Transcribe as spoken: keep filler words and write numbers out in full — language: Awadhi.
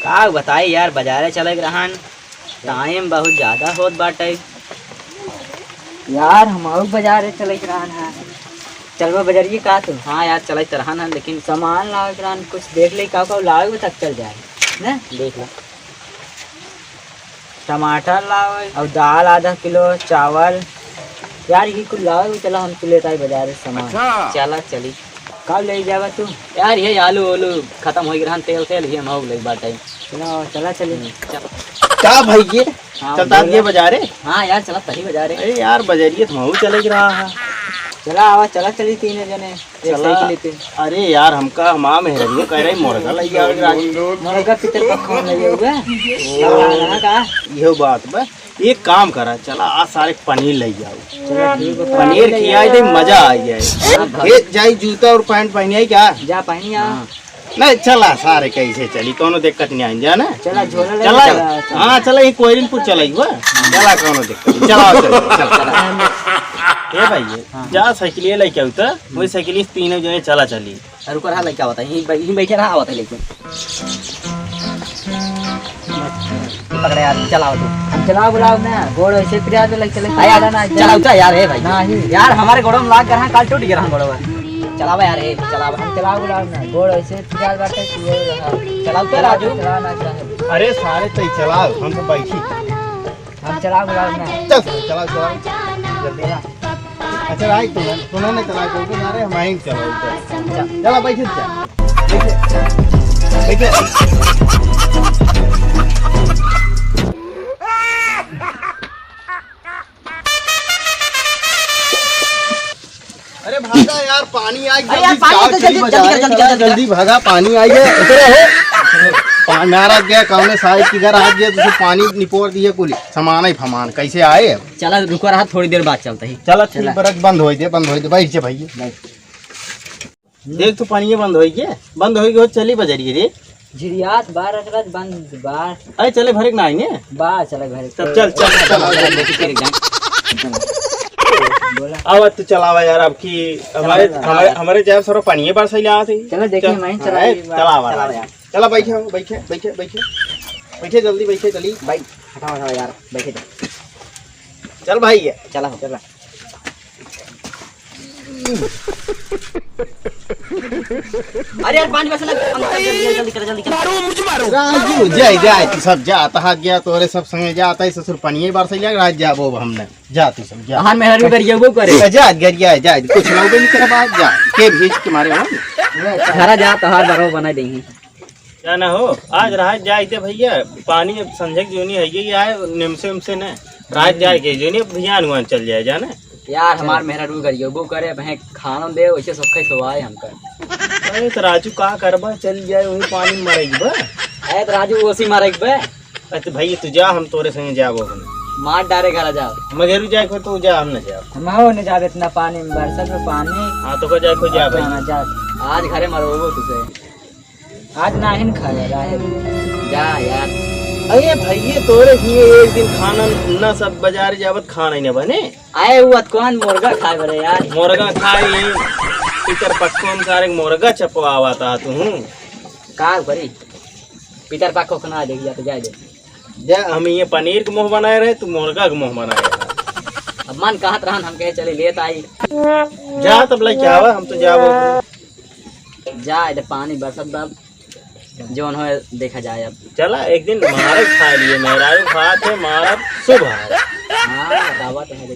का बताई यार, बजारे चले के रहन, टाइम बहुत ज्यादा होत बाटे। यार, हमहू बजारे चले के रहन है। चलबा बजरिए का तू? हाँ यार, चले तो रहन है, लेकिन सामान लावे के रहन, कुछ देख ले, का का लावे, तब चल जाए। ना? देख लो। टमाटर लावे और दाल आधा किलो, चावल। यार, ये कुल लावे, चला हम तू लेता है बाजार से सामान। अच्छा। चला चली। कब ले जावा तू? यार, ये आलू ओलू खत्म हो गए रहन, तेल तेल ही हम हो गए बाटे। चला, चला चली। हम्म, चल। का भाई ये? हाँ, चलता बोला। ये बाजारे? हाँ यार, चला तही बाजारे। अरे यार, बाजारिए तो हमहू चले के रहा है। चला आवा, चला चली तीनों जने। एक चला। साइकिल पे। अरे यार, हमका हमार मेहरारू कह रही मुर्गा लई आवे के राज। मुर्गा पितर पक्का लई आवे। ओ। का? इहो बात बा। एक काम करा, चला आज सारे पनीर लई आओ। चला ठीक बा, पनीर पनीर लई खियाई दे, आओ। मजा आ जाए। हाँ, भाई। ए, जाई जूता और पैंट पहनी आई क्या? जा पहनी आ। हाँ। नहीं, चला सारे कैसे चली, कोनो दिक्कत नहीं आई, जाना? चला, झोला ले चला। चला, चला। हाँ, चला, ये कोयरिनपुर चला ही हुआ। चला, कोनो दिक्कत नहीं। चला, चला, चला, चला। ए भाई, हाँ। जा साइकिल लेके आओ तो, वही साइकिल तीनों जने चला चली। अरे रुको, रहा लइका आवत है, यहीं बै-, यहीं बैठे रहा, आवत है लेकिन। पकड़े यार, चलाओ तू। हम चलाओ बुलाओ ना, गोड़ ऐसे पिरात लग चले। अरे यार, चलाओ तो यार, हे भाई। नहीं। यार, हमारे गोड़ों में लाग कर, हाँ, काल टूट गया हम गोड़वा। चलाओ यार, हे, चलाओ। हम चलाओ बुलाओ ना, गोड़ ऐसे पिरात बाटे, तू ये रहा। चलाओ तो राजू। चलाओ ना, चलाओ। अरे सारे तई चलाओ, हम तो बैठी। हम चलाओ बुलाओ ना। चल, चलाओ, चलाओ। जल्दी आ। अच्छा, राज, तू ना, तू ना चला, क्योंकि मारे हम आइन चलाओ, चल। चला, बैठ जा। बैठ। बैठ। अरे भागा यार, पानी आ गया, अरे यार, जल्दी पानी जाओ, तो जल्दी, चली जल्दी, बजारे, जल्दी, चला, जल्दी, जल्दी भागा, पानी आ गया। उतरे है। पा-, मारा गया, कौने साहब की घर आ गया, तो पानी निपोर दिए कुली, सामान ही फमान, कैसे आए अब? चला, रुको रहा, थोड़ी देर बाद चलते ही। चला, ठीक, चला। बरक बंद होई दे, बंद होई दे, बैठ जा भाई। बैठ। देख तो, पानी बंद होई गया, बंद होई गया, चली बजरिए रे। झिरियात बार अकरत बंद बार। अरे, चले भरे के ना आएंगे। बार चले भरे। तब चल, चल, चल, चल। बोला। अब तू चलावा यार, अब की हमारे, चला, हमारे, चला। हमारे जाए सरो पानी बार सही लाते। चलो, देखिए, चल। मैं चला हाँ, एक बार। चलावा। चलावा यार। चला, बैठे हो, बैठे, बैठे, बैठे। बैठे, जल्दी बैठे, चली। भाई, हटाओ, हटाओ यार, बैठे जा। चल भाई। चला हो। चला। अरे यार, पानी बरसला, अंदर जल्दी, जल्दी कर, जल्दी कर। मारो, मुझे मारो। राजू, जाए, जाए, तू सब जा, तहार गया, तोरे सब संगे जा, तई ससुर पानी बार सही लग रहा, जा वो हमने, जा तू सब, जा। हमार मेहरारू गरिया वो करे। जा, गरिया, जा, कुछ लोग नहीं कर बात, जा, के भेज के मारे हो। घरा जा, तहार बरो बना देंगे। जाना हो, आज रात जाए के भैया, पानी अब संझक जोनी है, ये आए, निमसे उमसे न, रात जाए के जोनी, भियान उआन चल जाए, जाना। यार, हमार मेहरारू गरियबो करे, अब हैं खाना दे, वैसे सब खाई सोवाए हमका। अरे, तो राजू का करबा, चल जाए, वही पानी में मरेगी बा। अरे, तो राजू, ओसी मारेगी बे। अरे, तो भैया, तू जा, हम तोरे संगे जाबो हम। मार डारे, घरा जाओ। मगरू जाए को, तू जा, हम न जाओ। हम हो न जाबे इतना पानी में, बरसात में पानी। हाँ, तो को जाए को जा भाई। हाँ, जा। आज घरे मरबो तुझे। आज नाहीं खाए, रहे दे। जा यार। अरे भैया, तोरे लिए एक दिन खाना न, सब बजारे जाबत खाना ही न बने। आए हुआ त कौन मुर्गा खाए बरे यार? मुर्गा खाई, पितर पक्को में सारे मुर्गा चपवावा था तू। का करी? पितर पक्को खाना देख जा तो जाए दे। जा, हम ये पनीर के मुंह बनाए रहे, तू मुर्गा के मुंह बनाए रहे। अब मन कहत रहन, हम कहे चले लेत आई। जा तब लेके आवा, हम तो जाबो। जा, इधर पानी बरसत बा, जौन हो देखा जाए अब। चला, एक दिन मारे खा लिए, मेहरारू खात है, मारब शुभ है। हाँ, बतावा तो है।